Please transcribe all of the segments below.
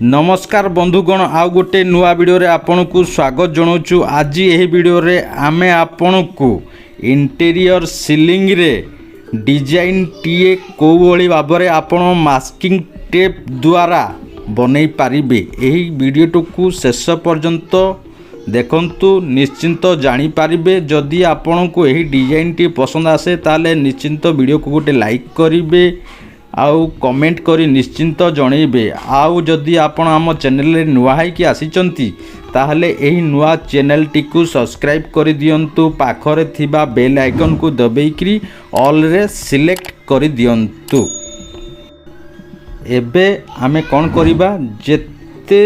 ନମସ୍କାର ବନ୍ଧୁଗଣ, ଆଉ ଗୋଟେ ନୂଆ ଭିଡ଼ିଓରେ ଆପଣଙ୍କୁ ସ୍ୱାଗତ ଜଣାଉଛୁ। ଆଜି ଏହି ଭିଡ଼ିଓରେ ଆମେ ଆପଣଙ୍କୁ ଇଣ୍ଟେରିୟର ସିଲିଂରେ ଡିଜାଇନଟିଏ କେଉଁଭଳି ଭାବରେ ଆପଣ ମାସ୍କିଂ ଟେପ୍ ଦ୍ୱାରା ବନେଇ ପାରିବେ, ଏହି ଭିଡ଼ିଓଟିକୁ ଶେଷ ପର୍ଯ୍ୟନ୍ତ ଦେଖନ୍ତୁ, ନିଶ୍ଚିନ୍ତ ଜାଣିପାରିବେ। ଯଦି ଆପଣଙ୍କୁ ଏହି ଡିଜାଇନଟି ପସନ୍ଦ ଆସେ, ତାହେଲେ ନିଶ୍ଚିନ୍ତ ଭିଡ଼ିଓକୁ ଗୋଟେ ଲାଇକ୍ କରିବେ ଆଉ କମେଣ୍ଟ କରି ନିଶ୍ଚିନ୍ତ ଜଣେଇବେ। ଆଉ ଯଦି ଆପଣ ଆମ ଚ୍ୟାନେଲରେ ନୂଆ ହେଇକି ଆସିଛନ୍ତି, ତାହେଲେ ଏହି ନୂଆ ଚ୍ୟାନେଲଟିକୁ ସବସ୍କ୍ରାଇବ୍ କରିଦିଅନ୍ତୁ, ପାଖରେ ଥିବା ବେଲ୍ ଆଇକନ୍କୁ ଦବେଇକିରି ଅଲ୍ରେ ସିଲେକ୍ଟ କରିଦିଅନ୍ତୁ। ଏବେ ଆମେ କ'ଣ କରିବା? ଯେତେ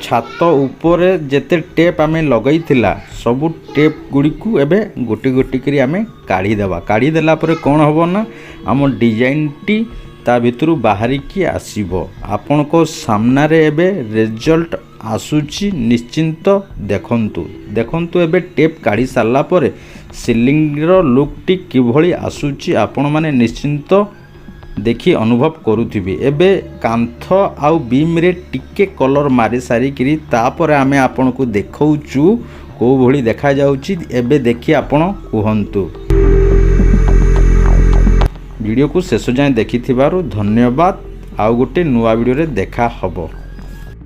ଛାତ ଉପରେ ଯେତେ ଟେପ୍ ଆମେ ଲଗାଇଥିଲା, ସବୁ ଟେପ୍ ଗୁଡ଼ିକୁ ଏବେ ଗୋଟି ଗୋଟି କରି ଆମେ କାଢ଼ିଦେବା। କାଢ଼ିଦେଲା ପରେ କ'ଣ ହେବ ନା, ଆମ ଡିଜାଇନଟି ତା ଭିତରୁ ବାହାରିକି ଆସିବ। ଆପଣଙ୍କ ସାମ୍ନାରେ ଏବେ ରେଜଲ୍ଟ ଆସୁଛି, ନିଶ୍ଚିନ୍ତ ଦେଖନ୍ତୁ। ଦେଖନ୍ତୁ, ଏବେ ଟେପ୍ କାଢ଼ି ସାରିଲା ପରେ ସିଲିଂର ଲୁକ୍ଟି କିଭଳି ଆସୁଛି, ଆପଣମାନେ ନିଶ୍ଚିନ୍ତ ଦେଖି ଅନୁଭବ କରୁଥିବେ। ଏବେ କାନ୍ଥ ଆଉ ବିମ୍ରେ ଟିକେ କଲର୍ ମାରି ସାରିକିରି ତାପରେ ଆମେ ଆପଣଙ୍କୁ ଦେଖାଉଛୁ କେଉଁ ଭଳି ଦେଖାଯାଉଛି। ଏବେ ଦେଖି ଆପଣ କୁହନ୍ତୁ। ଭିଡ଼ିଓକୁ ଶେଷ ଯାଏଁ ଦେଖିଥିବାରୁ ଧନ୍ୟବାଦ। ଆଉ ଗୋଟେ ନୂଆ ଭିଡ଼ିଓରେ ଦେଖା ହେବ।